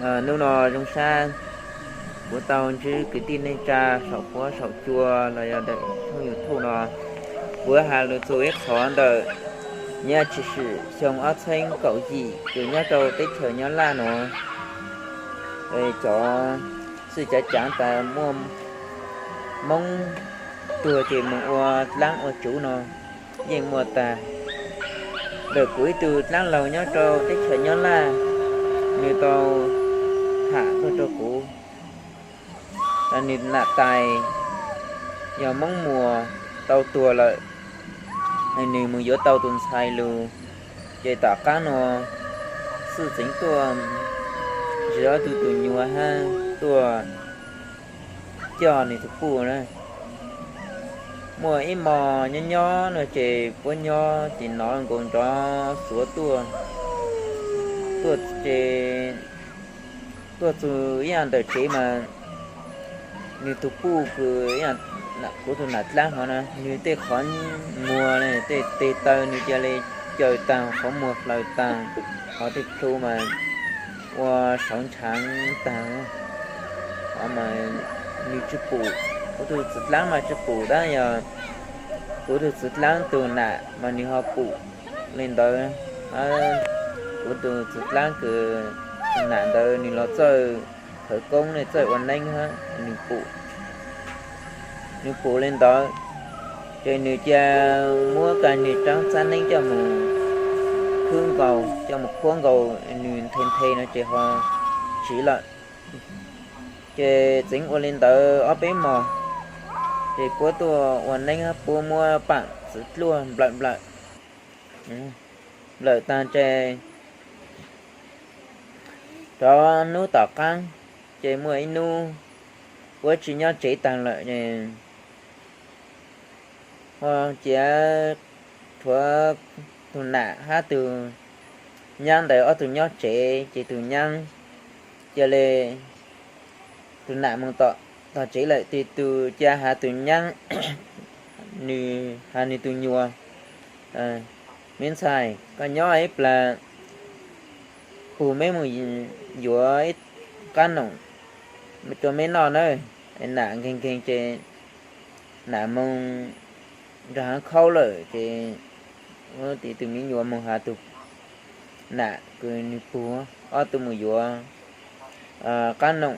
Hnub no zoo sab kuv tau ntsib kwv tij neej tsa saum huab saum cua los yog ntawm tshooj YouTube no, kuv has lus txog ib qho ntawm nyob tshwm sim xyoo ob txhiab kaum yim kws nyob rau teb chaws Nyab Laj no, cov xwm cav cav tas muaj Hmoob tuag ces mus ua dlaab ua tsuv no yeej muaj tag. Ntawm kuv ib tug dlaab laug nyob rau teb chaws Nyab Laj, nws tau tham tuaj rau kuv, nws nam tais yog Hmoob Muas tau tuag lawm, nws mus yuav tau tus ntxhais lug, ces tom qaab no xwb txeev tuaj ntsia ob tug tus nyuas hab tuaj coj nws tus puj na. Muaj ib hmo nyob nyob no ces puab nyob ces nov nkaus nrov xuav tuaj, tuaj ces tuaj txug ib yaam ntawm tsev mas nws tus puj kws kuv tus nam dlaab hov na, nws tej qhov muag tej teg taw nws ca le caws taag, qhov muag hlaws taag, qhov tej plhu mas ua sauv ntshaav taag. Nws tsi pum, kuv tug txiv dlaab mas tsi pum, tab yog kuv tug txiv dlaab tug nam mas nws ho pum le ntawd. Kuv tug txiv dlaab kws nam ntawd nws los txawj khawv koob ne, txawj ua neeb hab nws pum, nws pum le ntawd, ces nws ca muab kag nws rab txhab neeb coj mus khwb nkaus, coj mus khuab nkaus nws nthe nthe no ces ho tsiv lawm. Ces txeev ua le ntawd ob peb hmos, ces puab tuaj ua neeb hab puab muab paam txwv dluaj nplawm nplawm, nplawm taag ces rov nub tom qaab, ces muaj ib nub puab tsi nyob tsev taag lawm, ho cia rhuav tug nam hab tug nyaab ntawd ob tug nyob tsev, ces tug nyaab ca le, tug nam moog tom tog tsev lawm, tes tug ca has tug nyaab, nws has nws tus nyuas, me ntxhais, koj nyob ib plag, pug meb moog yuav ib qaab noom rua meb noj nawb. Nam nkeeg nkeeg ces nam moog nrug haav khaub lawm ces tes tug me nyuam moog has tug nam kws nws pug, ob tug moog yuav qaab noom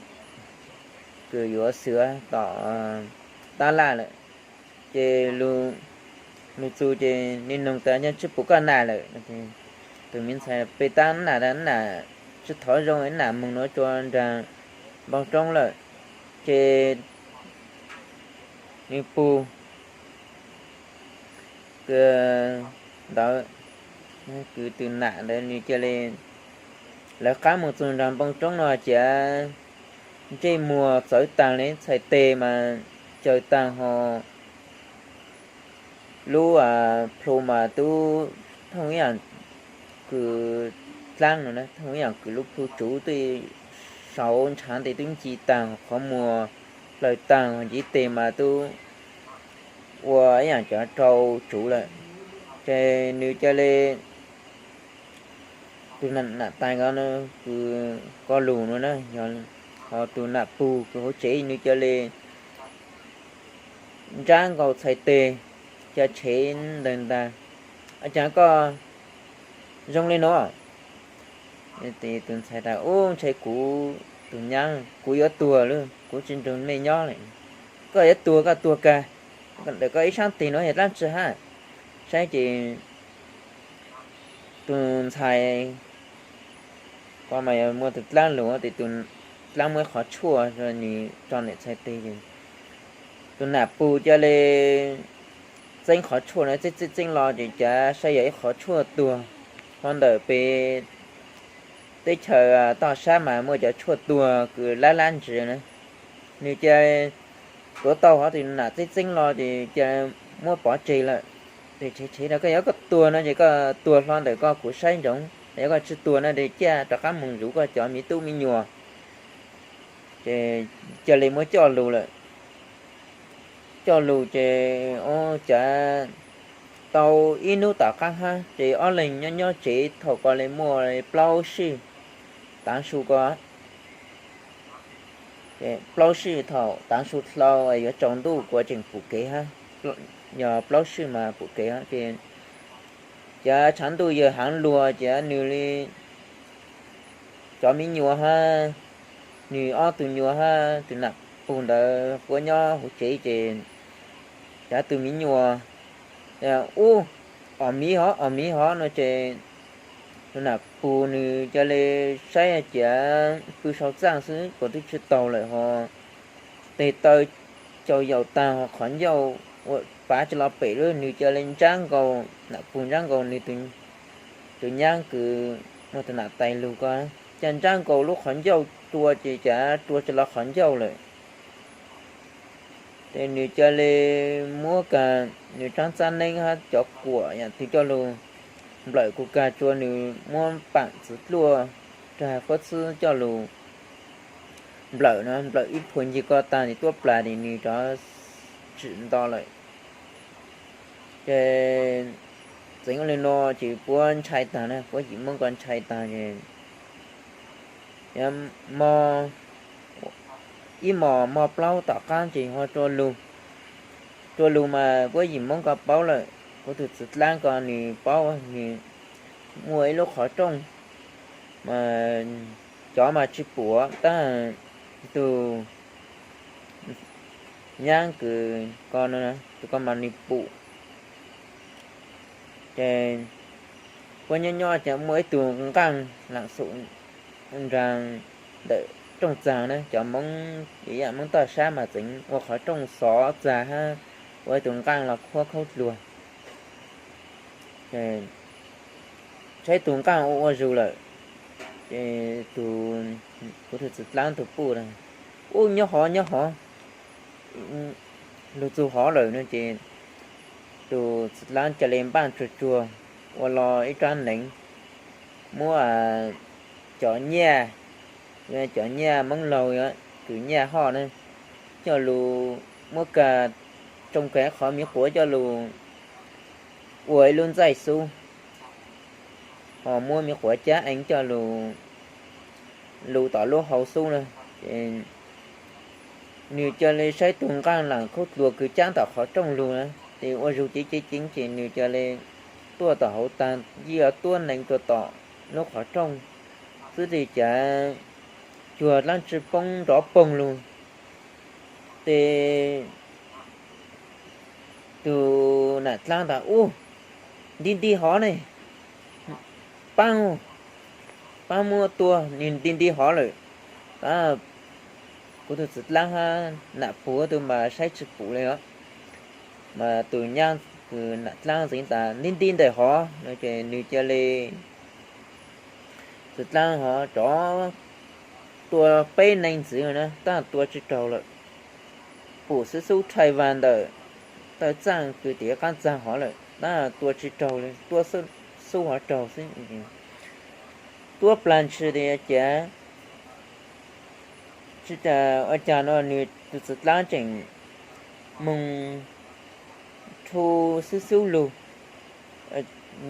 kws yuav xwv tom tab laj lawm. Ces lug txug ces nwg noog tas, yog tsi pum koj nam lawm? Tug me ntxhais, peb tab nam, nam tsi thov zoo, nam moog nuav rua nraag npoo roob lawm. Ces nws pug kws ntawd, kws tug nam ntawd nws ca le, lawv qaab moog txug nraag npoo roob no cia ntsej muag txawv taag le, txhais tes mas caws taag ho lub plhu mas tub thooj ib yaam kws dlaab no, thooj ib yaam kws lub plhu tsuv, tub sauv ntshaav tes tub nci taag, qhov muag hlaws taag, ntiv tes mas tub ua ib yaam cov rau tsuv lawm. Ces nws ca le, tug nam tais ko, kws ko lug no na, ho tug nam pug kws huv tsev nws ca le ntsab nkaus txhais tes, ca tshev ntawg ntag. Ua caag koj zoo le nuav? Tug ntxhais tas, ub, ntshai kuv tug nyaab, kuv yuav tuag lawm, kuv tsi nrug mej nyob le. Koj yuav tuag koj tuag kag, ntawm koj ib saab tes nuav yog dlaab tsi hab? Saib ces tug ntxhais ko mas yog muaj tug dlaab lug, tes tug dlaab muaj ib qhov tshuaj nws tso ntawm txhais tes. Tug nam pug ca le txeeb qhov tshuaj no, txeeb txeeb txeeb los ces cav saib yog ib qhov tshuaj tuag. Ho ntawm peb teb chaws toj sab mas muaj cov tshuaj tuag kws lab lab ntsiav na. Nws ca tuav tau hov, tug nam txeeb txeeb los ces ca muab pov tseg lawm. Tes tshev tshev rau, koj yuav koj tuag no ces koj tuag hlo ntawm koj kuv saib ntsoov, yog koj tsi tuag no tes ciaj rov qab moog zuv koj cov me tub me nyuam. Ces ca le muab coj lug lawm. Coj lug ces ua cav tau ib nub tom qaab hab ces ob leeg nyob nyob tsev, thaum ko le muaj plaub sij taav su ko. Plaub sij thaum tav su hlau yuav tsaus ntuj kuv tseem pum kev hab, yog plaub sij mas pum kev hab ces cov tshav ntuj yawg haav luag ces nws li cov miv nyuas hab, nws ob tug nyuas hab tus nam pug ntawd puab nyob huv tsev ces cov tus miv nyuas ub, os miv hov, os miv hov no ces tus nam pug nws ca le saib cia pw sau txaaj xwb kuas twb tsi taug lawm hos tes taw cau yaum taag hos qhov ncauj ua pav tsi los pem lawm, nws ca le ntsab nkaus, nam pug ntsab nkaus nws tus nyaab kws muaj tus nam tais lug ko, ca ntsab nkaus lub qhov ncauj rua ces ca rua tsi los qhov ncauj lawm. Ces nws ca le muab kag nws tsaab txab neeb hab cov kuam yaam twg coj lug nplawm kuv kag tsua, nws muab paam txiv dluaj rag huab txhwb coj lug nplawm no, nplawm ib puag ncig ko taag ces tuab plas ces nws rov tsim nto lawm. Ces txeev ua le nuav ces puab ntshai taag na, puab yim Moob ko ntshai taag ces ib mos mog plaub tom qaab ces ho rua lug, rua lug mas puab yim Moob ko paub lawm, kuv tug txiv dlaab ko nws paub, nws muaj ib lub qhov rooj mas cov mas tsi pum, tab tug nyaab kws ko, tus ko mas nws pum. Ces puab nyob nyob ces muaj ib tug nqaaj laam xum nraag ntawm rooj txag na, cov Moob, ib yaam Moob toj sab mas txeev ua qhov rooj xov txag hab ua ib tug nqaaj los khuab khaub dluag. Saib tug nqaaj ua ua zug lawm, ces kuv tug txiv dlaab tug puj, ub nyob hov nyob hov, lug txug hov lawm no ces tus txiv dlaab ca le npaaj tsuag tsuag ua lo ib rab neev, muab cov nyiaj, cov nyiaj Moob laug kws nyiaj hoj na, coj lug muab kag tsoo kag qhov miv quav coj lug ua ib lub ntxaij xub, ho muab miv quav caab eev coj lug lug tom lub hau xub na. Ces nws ca le saib tug nqaaj laam khaub dluag kws caab tom qhov rooj lug na, ces ua zug ceev ceev ceev ces nws ca le tuaj tom hauv taag, yij tuab neev rua tom lub qhov rooj xwb ces cav cuag dlaab tsi poob nrov poog lug. Ces tus nam dlaab tas, ub, nti nti hov ne, paab, paab muab tua, nws nti nti hov lawm. Tab kuv tug txiv dlaab hab nam pug tug mas saib tsi pum le os. Mas tus nyaab kws nam dlaab ntxeev tas nti nti ntawm hov no ces nws ca le, txiv dlaab hov rov tua peb neeg ntxiv na, tab tua tsi raug lawm. Pum xwb xub rhais vas ntawm taw txaaj kws tim qaab txag hov lawm, tab tua tsi raug le, tua xub hov raug xwb. Tuab plag ntshis tias cas, tsi tas ua cas no nws tus txiv dlaab tseem moog rhu xwb xub lug,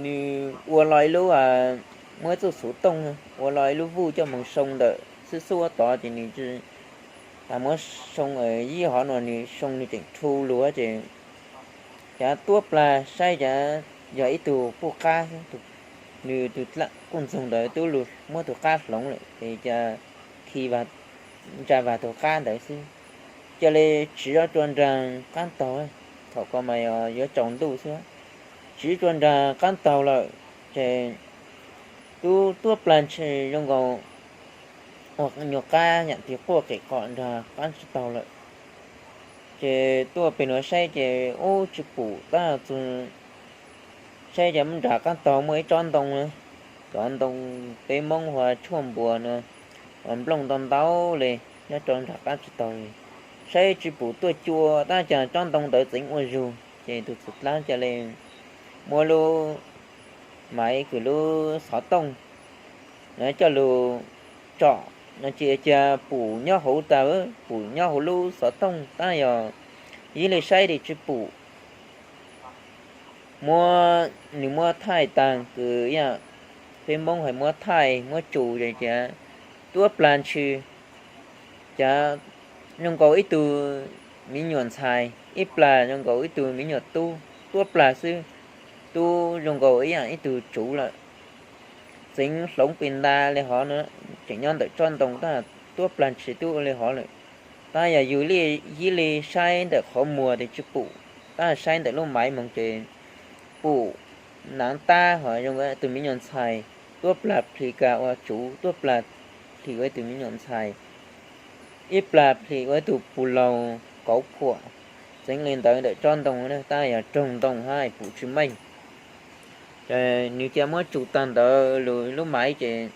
nws ua lo ib lub, muab txuj xuv tooj ua lo ib lub vuj coj moog soo ntawm xwb xub tod ces nws tas muab soo, yij hov no nws soo nws tseem rhu lug ces cas tuab plag saib cas yog ib tug puj qab, nws tus kuj ntxoog ntawd tub lug muab tus qab hloov lawm ces cas khi ntsa vas tus qab ntawd xwb. Ca le tsiv rua nraag qaab taug, thaum ko mas yuav tsaus ntuj xwb, tsiv rua nraag qaab taug lawm ces tub tuab plag ntshis zoo nkaus ua nyuag qab yaam twg quaj qem qom nraag qaab tsi taug lawm. Ces tuaj peg nuav saib ces ub tsi pum tab txug, saib ces muaj nraag qaab taug muaj ib tsob ntoo, cov ntoo peb Moob hu ua tshuaj npuas no, nplooj ntau ntau le nyob rau nraag qaab tsi taug. Saib tsi pum tuaj cua tab cas tsob ntoo ntawd txeev ua zug ces tus txiv dlaab ca le muab lub maiv kws lub xov tooj coj lug tsom no ces cas pum nyob hauv tas, pum nyob hauv lub xov tooj tab yog yij le saib tes tsi pum. Muab, nws muab thaij taag kws yog peb Moob hais muab thaij muab tsu ces cas tuab plag ntshis, cas zoo nkaus ib tug me nyuam ntxhais, ib plag zoo nkaus ib tug me nyuam tub, tuab plag xwb, tub zoo nkaus ib yam ib tug tsuv lawm. Txeev hloov pes nta li hov no, tseem nyob ntawm tsob ntoo tab tuab plag ntshis tub ua li hov lawm. Tab yog yus yij li saib ntawm qhov muag ces tsis pum, tab saib ntawm lub maiv moog ces pum nav tab ho zoo ib tug me nyuam ntxhais, tuab plag plhis kag ua tsuv, tuab plag plhis ua ib tug me nyuam ntxhais, ib plag plhis ua ib tug pug laug kauv phuam. Txeev li ntawd ntawm tsob ntoo, tab yog raug ntoo hab pum tsis meej. Ces nws cia muab tsus tag ntawd lug lub maiv ces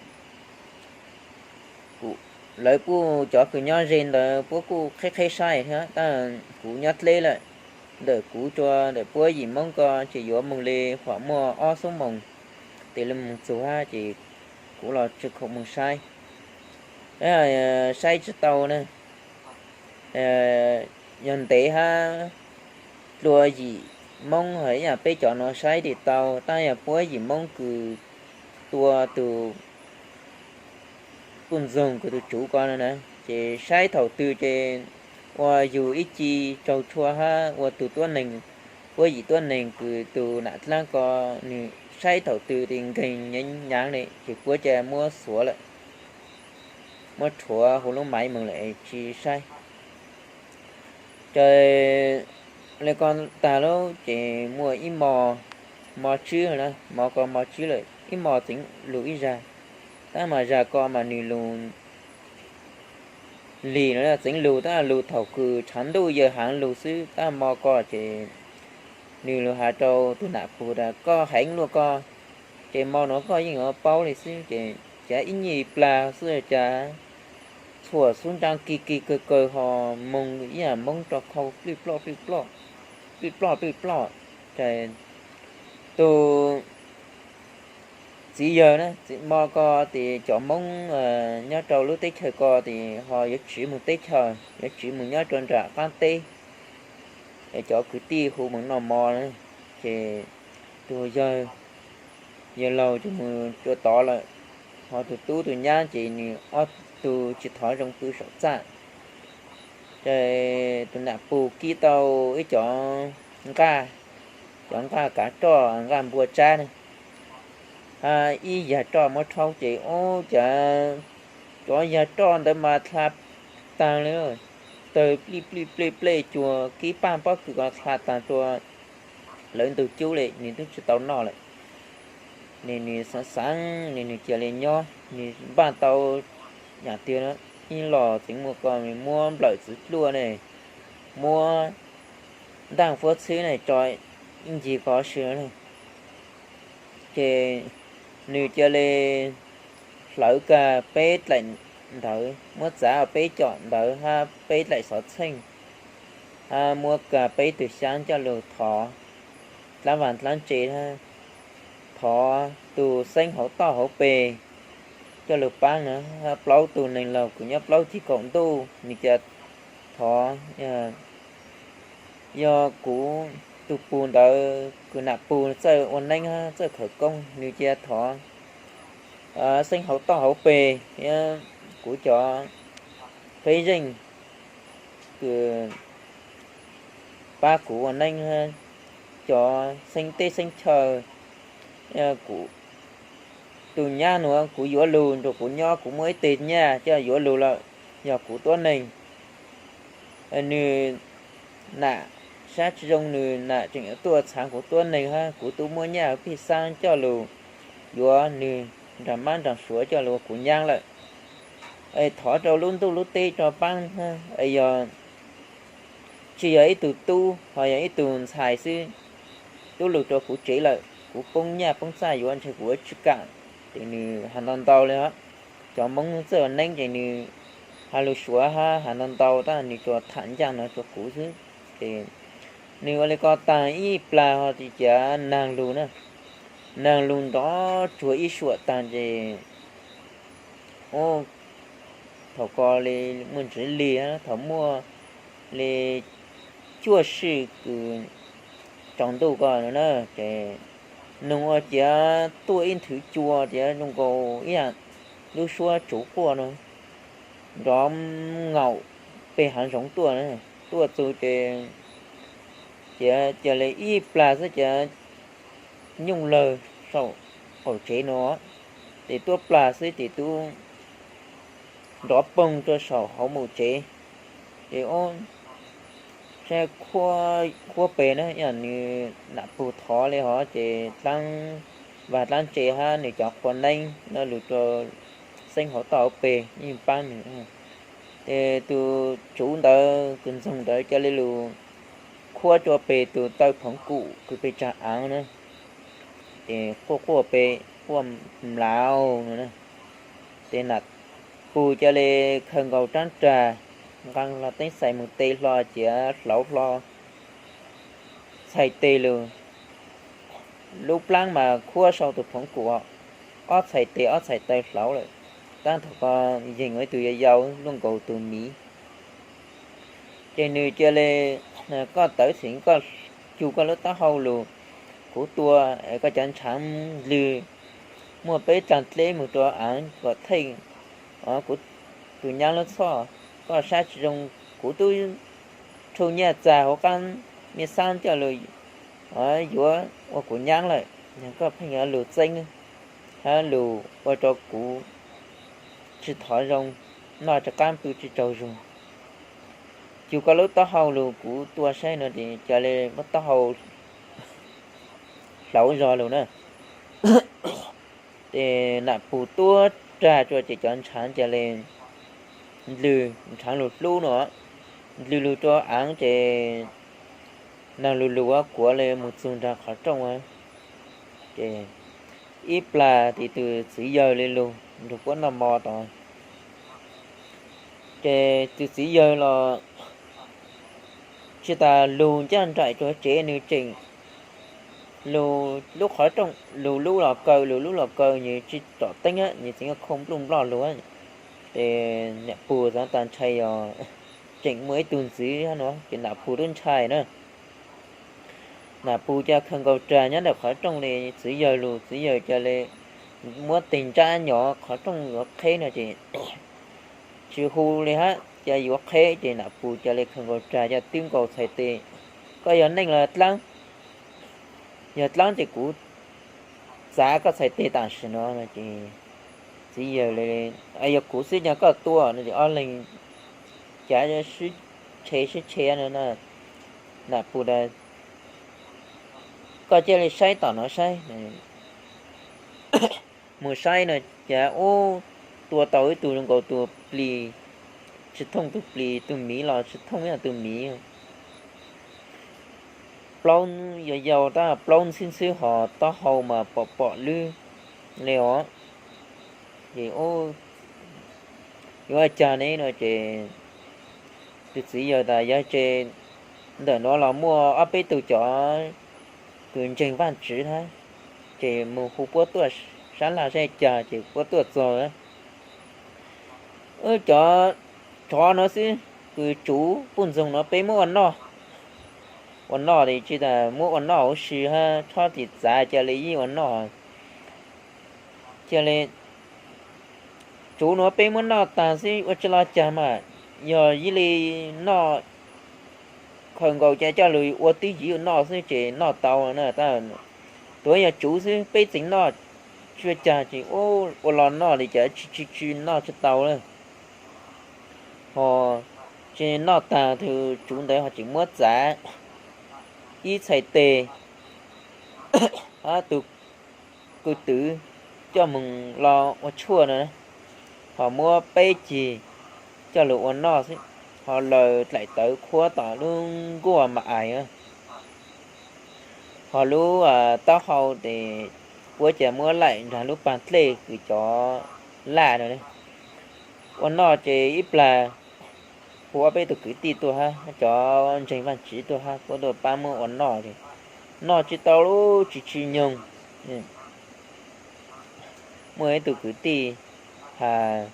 lawv puab cov kws nyob ze ntawd puab kuj qheb qheb saib thiab, tab kuv nyob dleb lawm. Ntawm kuv rua ntawm puab yim Moob ko ces yuav moog li huam muaj ob xuab moos tes li moog txug hab ces kuv los tsi khoom moog saib, saib tsi tau na. Yog ntev hab dlua yim Moob ho ib yam peb cov no saib tes tau, tab yog puab yim Moob kws tua tug puj ntxoog kws tug tsuv ko no na, ces saib thaum twg ces ua yug ib ci tsaug tshuaj hab ua tug tuab neeg, puab yim tuab neeg kws tug nam dlaab ko, nwg saib thaum twg tes nkeeg nyaav nyaav li ces puab ca muab xuav lawm, muab rhuav huv lub maiv moog lawm tsi saib. Ces li ko tag lawm ces muaj ib mo, mo tswb na, mo ko mo tswb lawm, ib mo txeev lug ib zag, tab mas zag ko mas nwg lug lig no, txeev lug tab lug thaum kws tshav ntuj yawg haav lug xwb, tab mo ko ces nwg lug has rau tug nam pug tas koj heev luaj koj, ces mo nuav koj yeej yuav paub li xwb ces cav ib nyuag plag xwb cas txhuam xub nraab kig kig kawg kawg ho moog ib yam Moob rau khau plij ploj plij ploj, plij ploj plij ploj. Ces tug txiv yawg na, txiv mo ko tes cov Moob nyob rau lub teb chaws ko tes ho yuav tsiv moog teb chaws, yuav tsiv moog nyob rau nram qaab teb, cov kwv tij hu moog noj mov na, ces tug yawg, yawg laug ces moog rua tod lawm, ho tug tub tug nyab ces nwg ob tug tsi thov zoo pw saum txaj. Ces tug nam pug kib tau ib cov nqaj, cov nqaj kav roj, nqaj npua tsab na, hab ib yag roj muab rhaub ces ub cas cov yag roj ntawd mas dlha taag li, tawg plij plij plej plej cuag kib paaj pob kws ko dlha taag rua lawv ntug cub li, nwg tub tsi tau noj lawm. Nwg, nwg xaav xaav, nwg, nwg cia li nyob, nwg npaj tau yam twg ib los txeev muaj ko, nwg muab nplawm txwv dluaj ne, muab ntaaj fuab txhwb ne tso ib ncig ko si ne. Ces nwg cia li hlawv kag peb dlaim ntawv, muab txav peb com ntawv hab peb dlaim xov txheej, hab muab kag peb tug xyaab coj lug thov dlaab vaj dlaab tse, thov tug xeeb hauv toj hauv pes coj lug paab na, hab plaub tug neeg laug kws nyob plaub ceg kaum ntuj, nwg cia thov, yog kuv tug pug ntawd kws nam pug txawj ua neeb hab txawj khawv koob, nwg cia thov xeeb hauv toj hauv pes, kuv cov peb zeej kws pab kuv ua neeb, cov xeeb teb xeeb chaw, kuv tug nyab nuav kuv yuav lug nrug kuv nyob, kuv muaj ib teg nyaj coj yuav lug lawm, yog kuv tuab neeg. Nwg nam sab tsi zoo, nwg nam tseem yuav tuaj txhaav kuv tuab neeg hab kuv tub muab nyaj pij xaab coj lug yuav nwg nraag mab nraag suav coj lug ua kuv nyaab lawm. Thov rau lub ntuj lub teb rau paab, yog tsi yog ib tug tub ho yog ib tug ntxhais xwb, tub lug rua kuv tsev lawm, kuv poob nyaj poob txaj yuav ntshe kuv yuav tsi kaam. Ces nwg has ntau ntau li os. Cov Moob txawj ua neeb ces nwg has lug suav hab has ntau ntau, tab nwg tsuas tham ncaaj no rua kuv xwb. Ces nwg ua li ko taag ib plag ho txawm cav naag lug na, naag lug nrov tsuag ib suam taag ces thaum ko li muaj ntsiv lig, thaum muaj li cuaj sij kws tsaus ntuj ko na, ces noog ua ciav tuaj ib nthwv cua tias zoo nkaus ib yam lub suab tsuv quaj no, nrov ngaum pem hav zoov tuaj na, tuaj txug ces, ces cia li ib plag xwb ces nyooj lawg saum qaum tsev no, ces tuab plag xwb ces tub nrov poog rua saum hauv mum tsev. Ces ub, saib khuab pem na, nws nam pug thov li hov ces dlaab vaj dlaab tse hab nws cov qhua neeb no lug rua xeeb hauv toj hauv pes yeej paab nws. Ces tus tsuv ntawd, tus ntxoog ntawd ca le lug khuab rua pem tus taw phoov kum kws pem tsaag aav na, ces quaj quaj pem quaj mlav no na. Ces nam pug ca le khaws nkaus rab rag, nqaa hlo teeb xais moog tes hlo, ciav hlauv hlo txhais tes lug. Lub plaab mas khuab sau tus phoov kum, ob txhais tes ob txhais taw hlauv lawm. Taab thaum ko yees ua ib tug yau yau luaj nkaus tus miv. Ces nws ca le, koj tawv txhim, koj cug koj lub taub hau lug, kuv tua es koj cov ntshaav dlwg muaj peb tag dleb moog rua aav kom theej kuv tus nyaab lub txhoj. Koj saib tsi zoo, kuv tub rhu nyaj txag hauv qaab mej xaab coj lug yuav ua kuv nyaab lawm, koj pheej yuav lug txeeb hab lug ua rua kuv tsi thov zoo, noj tsi qaab pw tsi tsaug zug. Cug koj lub taub hau lug kuv tua saib no ces ca le muab taub hau hlauv zog lug na. Ces nam pug tuab rag rua ces cov ntshaav ca le dlwg, ntshaav lug hlub no, dlwg lug rua aav ces naag lug lug kuav le moog txug nraag qhov rooj. Ces ib plag tes tus txiv yawg le lug nrug puab noj mov tod. Ces tus txiv yawg los tsi tas lug ncaaj nraim rua tsev, nws tseem lug lub qhov rooj, lug lub los kaw, lug lub los kaw, nws tsi tsom teeb, nws tseem yuav khoo npluj nploj lug. Ces nam pug xaav tas ntshai yog tseem muaj ib tug ntxiv no ces nam pug tub ntshai na. Nam pug ca khaws nkaus rag nyob ntawm qhov rooj le txiv yawg lug, txiv yawg ca le muab teg ntsab nyov qhov rooj yuav qheb no ces tsi hu le hab, ca yuav qheb ces nam pug ca le khaws nkaus rag ca twb nkaus txhais tes. Koj yog neej los dlaab? Yog dlaab ces kuv txav koj txhais tes tam sim no no ces txiv yawg le, yog kuv xwb ces koj tua no ces ob leeg cav sib tshe sib tshe no. Nam pug tas, koj cia li saib tom no saib. Moog saib no ces ub, tua tau ib tug zoo nkaus tus plis, tsi thooj tus plis, tus miv los tsi thooj ib tug miv. Plaub yau yau tab plaub ntxhwb ntxhwb hos taub hau mas pom pom lwb le os. Ces yuav ua caag ne no ces tus txiv yawg tas yog tseem ntawm no los muaj ob peb tug cov kws ntseeg Vaajtswv hab, ces moog hu puab tuaj sab laj saib caag ces puab tuaj txug. Wb cov tsov no xwb kws tsuv puj ntxoog no peb muab ua noj. Ua noj li tsi tas muab ua noj huv si hab, txhob txav ca le yeej ua noj. Ca le tsuv no peb muab noj taag xwb ua tsi lug caag mas, yog ib le noj khaws nkaus ca coj lug ua twb yim ua noj xwb ces noj tau na. Tuav yog tsuv xwb peb txeev noj tsi ua caag ces ua los noj li cas tsi tsi tsi noj tsi tau lawm. Ho tsi noj taag tus tsuv ntawd ho tseem muab txav ib txhais tes hab tus kws twv coj moog los ua tshuaj no, ho muab peb cig coj lug ua noj xwb, ho laws dlaim tawv khuab tom lub nkuaj mas ais. Ho lub taub hau tes puab ca muab laim nraag lub paag dlej kws cov laj no. Ua noj ces ib plag hu ob peb tug kwv tij tuaj hab, cov ntseeg Vaajtswv tuaj hab, puab tuaj pab muab ua noj ces noj tsi tau lub tsi tsi nyoog. Muaj ib tug kwv tij has,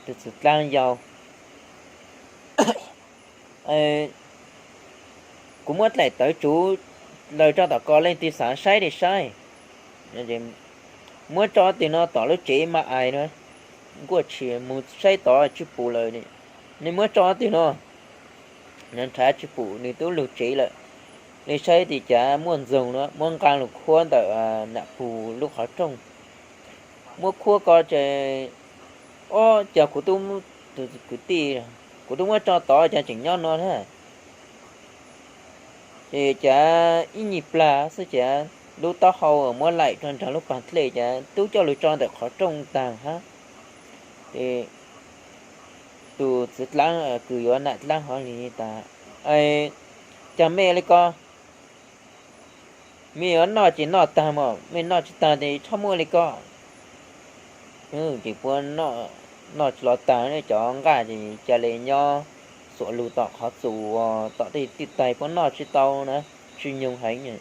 tus txwv dlaab yau, kuv muab dlaim tawv tsuv laws tso tom ko leej twg xaav saib li saib. Muab tso tug no tom lub tsev mas ais no, nkuaj tshis moog saib tod tsi pum lawm. Nej muab tso twg no? Nws nrhav tsis pum nws tub lug tsev lawm. Li saib tias cas muaj ntxoog no muab nqaa lug khuab ntawm nam pug lub qhov rooj. Muab khuab ko ces, o, cas kuv tub, tus kwv tij, kuv tub muab tso tod cas tseem nyob no na. Ces cas ib nyuag plag xwb cas lub taub hau muab laim rau nraag lub paag dlej cas tub coj lug tso ntawm qhov rooj taag hab. Ces tus txiv dlaab kws yuav nam dlaab hov li tas, cas mej li ko, mej yuav noj ces noj taag mas, mej noj tsis taag ces txhob muab li ko. Ces puab noj tsis los taag, cov nqaj ces ca le nyob xuav lug tom qhov txus uas tom tej twj taig, puab noj tsis tau na, tsis nyoog heev.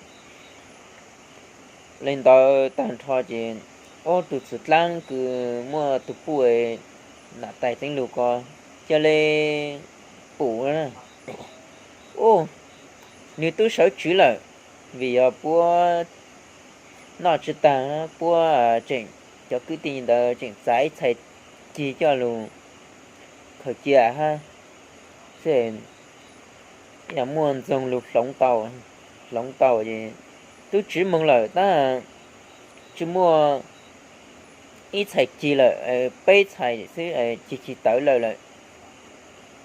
Li ntawd taag nrho ces, o, tus txiv dlaab kws muaj tug puj nam tais teeb lug ko ca le pum, o, nws tub sawv tswv lawm, vim yog puab noj tsis taag, puab tseem, cov kwv tij ntawd tseem txav ib txhais cig coj lug khaws cia hab, yog muaj ntxoog lug hloov tau, hloov tau ces tub tswv moog lawm tab tsis muaj ib txhais cig lawm, peb txhais xwb, cig tsis tawv lawm lawm,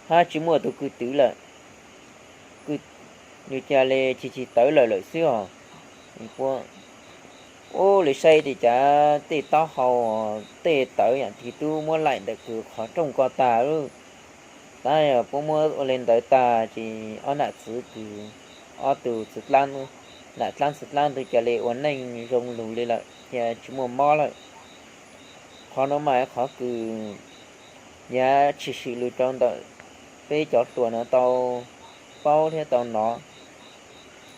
hab tsis muaj tug kws twv lawm, nws ca le cig tsis tawv lawm lawm xwb os. Ua li saib tias cas tej taub hau, tej tawv yaam twg tub muab laim ntawm kws qhov rooj ko taag lawm. Tab yog puab muab ua li ntawd taag ces ob nam txiv kws, ob tug txiv dlaab, nam dlaab txiv dlaab ntawd ca le ua neej zoo lug li lawm, ca tsis muaj mob lawm. Qhov nuav mas qhov kws yav tshwm sim lug rau ntawm peb cov hluas no tau paub thiab tau nov.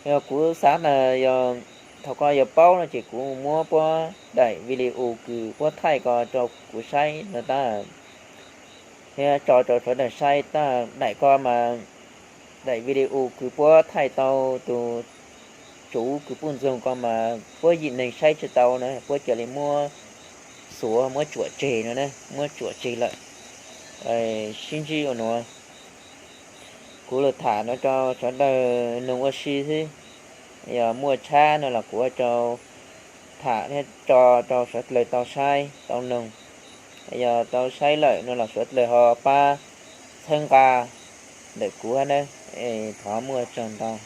Yog kuv xav tas yog thaum koj yuav paub no ces kuv muab puab daim video kws puab thaij ko rau kuv saib no tab, thiab tso rau sawv daws saib tab. Daim ko mas daim video kws puab thaij tau tus tsuv kws puj ntxoog ko mas puab yim neeg saib tsis tau na, puab ca le muab xuav muab tsuam tseg no na, muab tsuam tseg lawm. Sib ntsib ua nuav, kuv lug tham no rau sawv daws noog ua si xwb. Yog muaj tshab no los kuv ua rau tham thiab tso rau sawv dlawg tau saib tau noog. Yog tau saib lawm no los sawv dlawg ho pab txhawb nqa ntawm kuv hab na. Thov muaj tsaug ntau.